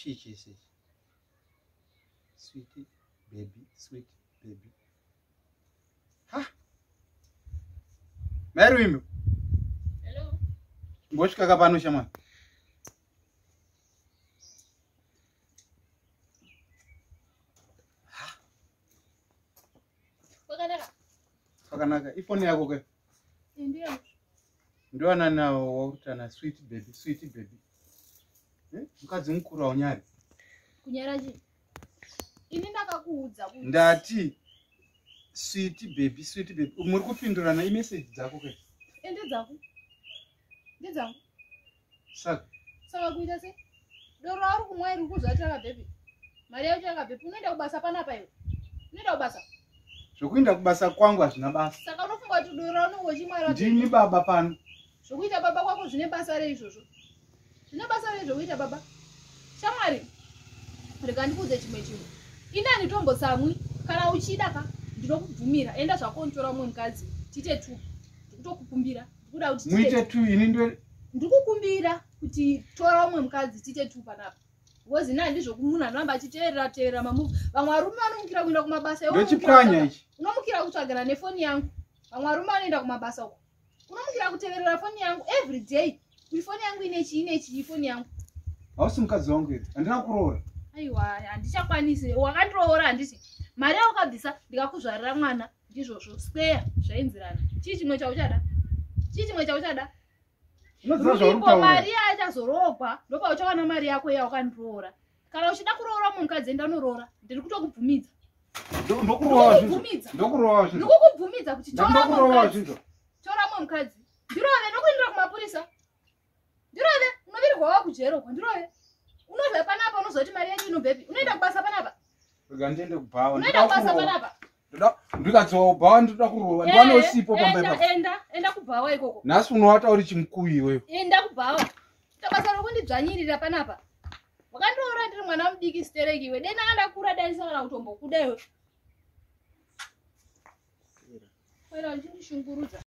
Chii chese ichi? Sweet baby, sweet baby. Ha! Mai Ruvimbo. Hello. Ngosvika ka pano shamwari. Kwakanaka. Kwakanaka. Ifoni yako ke? Ndiyo. Ndiwana nawo wautana sweet baby, sweet baby. Eh? Mukadzi mukuru haunyari. Kunyara chii? Ini ndakakuudza kuti Ndati sweet baby, sweet baby. Muri kupindurana imessage dzako ke? Ende dzako. Ndedzangu. Saka Saka kuita sei? Doro rauri kumwa iri kuzwa rakabvepi? Mari yacho yakabvepi? Unoenda kubasa panapa iwe? Unoenda kubasa? Zvokuenda kubasa kwangu hazvina basa. Saka unofunga kuti doro raunenge uchimwa rakabvepi? Ndini baba pano. Zvokuita baba kwako zvine basa rei izvozvo? Zvine basa rei zvokuita baba? Shamwari, rega ndikuudze chimwe chinhu. Ini handitombotsamwi. Kana uchida ka, ndinokubvumira. Enda zvako unotora mumwe mukadzi. Tiite two. Ndikutokukumbira. Ndikuda kuti tiite Muite two ini ndo ndikukumbira kuti tora umwe mukadzi tiite two panapa. Because ini handizvo munhu anoramba achiteerera teerera mamuvi. Vamwe varume vanomukira kuenda kumabasa. Iwe unomukira Ndochipwanya kutsvaga- ichi. Unomukira kutsvagana nefoni yangu. Vamwe varume vanoenda kumabasa uko. Unomukira kuteverera foni yangu every day. Kuti foni yangu ine chii ine chii foni yangu. Hausi mukadzi wangu here? Handina kuroora. Aiwa, handichakwanisi. Wakandiroora handiti? Mari yaukabvisa ndikakuzvarira mwana ndizvozvo. Square zvainzirana. Chii chimwe chauchada? Chii chimwe chauchada? Unoziva zvauri Ruvimbo kutaura. mari yaachazoroogwa ndopauchawana mari yako yawakandiroora. Kana uchida kuroora mumwe mukadzi enda unoroora. Ndiri kutokubvumidza. Ndokuroora zvinhu. Ndikukubvumidza. Ndokuroora zvinhu. Ndikukubvumidza kuti tora mumwe Ndokuroora mukadzi. zvinhu. Tora mumwe mukadzi. Ndirove ndokuendera kumapurisa. Ndirove unovirwa wakujero uko ndirove. Unobva panapa unozoti mari yedu inobvepi? Unoenda kubasa panapa. Rega ndiende kubhawa. Unoenda kubasa panapa. Ndikadzoka kubhawa ndoda kuroora. Ndiwane usipo pamba Enda ipapo. enda enda kubhawa ikoko. Nhasi unovata uri chimukuyu iwewe. Enda kubhawa. Ita basa rokundidzvanyirira panapa. Wakandiroora ndiri mwana mudiki stereki iwe. Dai ndanga ndakura dai ndisina kana kutombokuda iwe. Kwera uchindishungurudza.